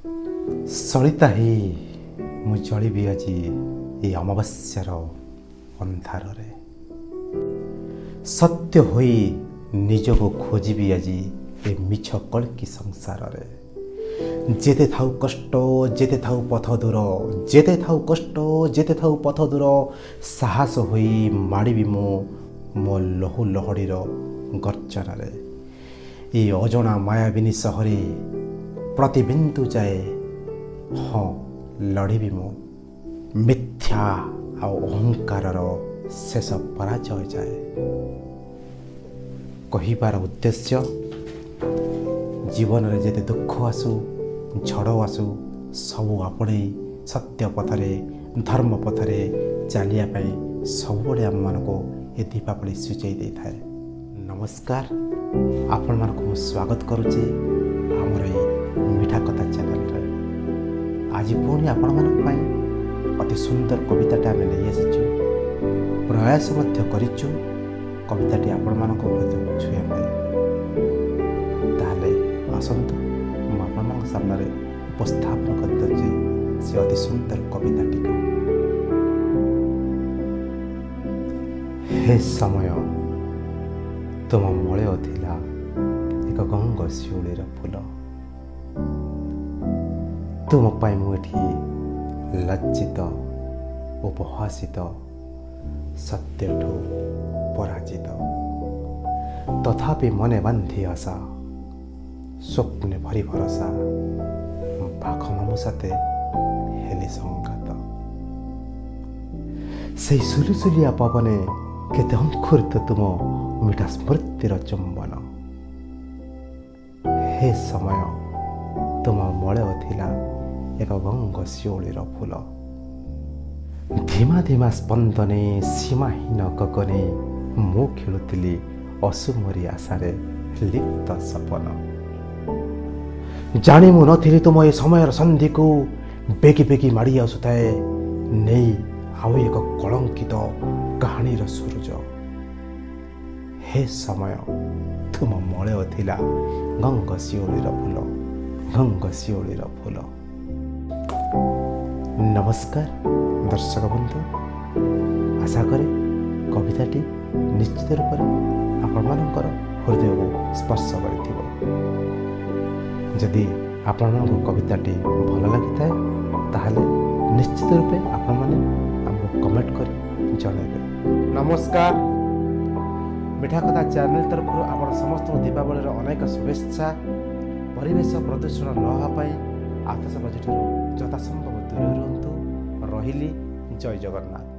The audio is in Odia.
ସଳିତା ହେଇ ମୁଁ ଜଳିବି ଆଜି ଏ ଅମାବାସ୍ୟାର ଅନ୍ଧାରରେ। ସତ୍ୟ ହୋଇ ନିଜକୁ ଖୋଜିବି ଆଜି ଏ ମିଛ କଳ୍କି ସଂସାରରେ। ଯେତେ ଥାଉ କଷ୍ଟ, ଯେତେ ଥାଉ ପଥ ଦୂର, ଯେତେ ଥାଉ କଷ୍ଟ, ଯେତେ ଥାଉ ପଥ ଦୂର, ସାହସ ହୋଇ ମାଡ଼ିବି ମୁଁ ମୋ ଲହୁ ଲହଡ଼ିର ଗର୍ଜନରେ। ଏ ଅଜଣା ମାୟାବିନୀ ସହରେ ପ୍ରତିବିନ୍ଦୁ ଯାଏ ହଁ ଲଢ଼ିବି ମୁଁ, ମିଥ୍ୟା ଆଉ ଅହଙ୍କାରର ଶେଷ ପରାଜୟ ଯାଏ। କହିବାର ଉଦ୍ଦେଶ୍ୟ, ଜୀବନରେ ଯେତେ ଦୁଃଖ ଆସୁ, ଝଡ଼ ଆସୁ, ସବୁ ଆପଣେଇ ସତ୍ୟ ପଥରେ, ଧର୍ମ ପଥରେ ଚାଲିବା ପାଇଁ ସବୁବେଳେ ଆମମାନଙ୍କୁ ଏ ଦୀପାବଳି ସୂଚାଇ ଦେଇଥାଏ। ନମସ୍କାର, ଆପଣମାନଙ୍କୁ ମୁଁ ସ୍ୱାଗତ କରୁଛି ଆମର ଏଇ ମିଠା କଥା ଚ୍ୟାନେଲରେ। ଆଜି ପୁଣି ଆପଣମାନଙ୍କ ପାଇଁ ଅତି ସୁନ୍ଦର କବିତାଟା ଆମେ ନେଇ ଆସିଛୁ। ପ୍ରୟାସ ମଧ୍ୟ କରିଛୁ କବିତାଟି ଆପଣମାନଙ୍କ ହୃଦୟକୁ ଛୁଇଁବା ପାଇଁ। ତାହେଲେ ଆସନ୍ତୁ, ମୁଁ ଆପଣମାନଙ୍କ ସାମ୍ନାରେ ଉପସ୍ଥାପନ କରିଦେଉଛି ସେ ଅତି ସୁନ୍ଦର କବିତାଟିକୁ। ହେ ସମୟ, ତୁମ ମଳୟ ଥିଲା ଏକ ଗଙ୍ଗ ଶିଉଳିର ଫୁଲ। ତୁମ ପାଇଁ ମୁଁ ଏଠି ଲଜ୍ଜିତ, ଉପହାସିତ, ସତ୍ୟଠୁ ପରାଜିତ। ତଥାପି ମନେ ବାନ୍ଧି ଆଶା, ସ୍ୱପ୍ନେ ଭରି ଭରସା, ବାଘ ମାମୁଁ ସାଥେ ହେଲି ସଙ୍ଗାତ। ସେଇ ସୁଲୁସୁଲିଆ ପବନେ କେତେ ଅଙ୍କୁରିତ ତୁମ ମିଠା ସ୍ମୃତିର ଚୁମ୍ବନ। ହେ ସମୟ, ତୁମ ମଳୟ ଥିଲା ଏକ ଗଙ୍ଗ ଶିଉଳିର ଫୁଲ। ଧୀମା ଧୀମା ସ୍ପନ୍ଦନେ, ସୀମାହୀନ ଗଗନେ ମୁଁ ଖେଳୁଥିଲି ଅସୁମରି ଆଶାରେ ଲିପ୍ତ ସପନ। ଜାଣି ମୁଁ ନଥିଲି ତୁମ ଏ ସମୟର ସନ୍ଧିକୁ ବେଗି ବେଗି ମାଡ଼ି ଆସୁଥାଏ ନେଇ ଆଉ ଏକ କଳଙ୍କିତ କାହାଣୀର ସୂରୁଜ। ହେ ସମୟ, ତୁମ ମଳୟ ଥିଲା ଗଙ୍ଗ ଶିଉଳିର ଫୁଲ, ଗଙ୍ଗ ଶିଉଳିର ଫୁଲ। ନମସ୍କାର ଦର୍ଶକ ବନ୍ଧୁ, ଆଶା କରେ କବିତାଟି ନିଶ୍ଚିତ ରୂପରେ ଆପଣମାନଙ୍କର ହୃଦୟକୁ ସ୍ପର୍ଶ କରିଥିବ। ଯଦି ଆପଣମାନଙ୍କୁ କବିତାଟି ଭଲ ଲାଗିଥାଏ, ତାହେଲେ ନିଶ୍ଚିତ ରୂପେ ଆପଣମାନେ ଆମକୁ କମେଣ୍ଟ କରି ଜଣାଇବେ। ନମସ୍କାର, ମିଠା କଥା ଚ୍ୟାନେଲ ତରଫରୁ ଆପଣ ସମସ୍ତଙ୍କୁ ଦୀପାବଳିର ଅନେକ ଶୁଭେଚ୍ଛା। ପରିବେଶ ପ୍ରଦୂଷଣ ନ ହେବା ପାଇଁ ଆତସବାଜିଠାରୁ ଯଥାସମ୍ଭବ ଦୂରରେ ରୁହନ୍ତୁ। ରହିଲି, ଜୟ ଜଗନ୍ନାଥ।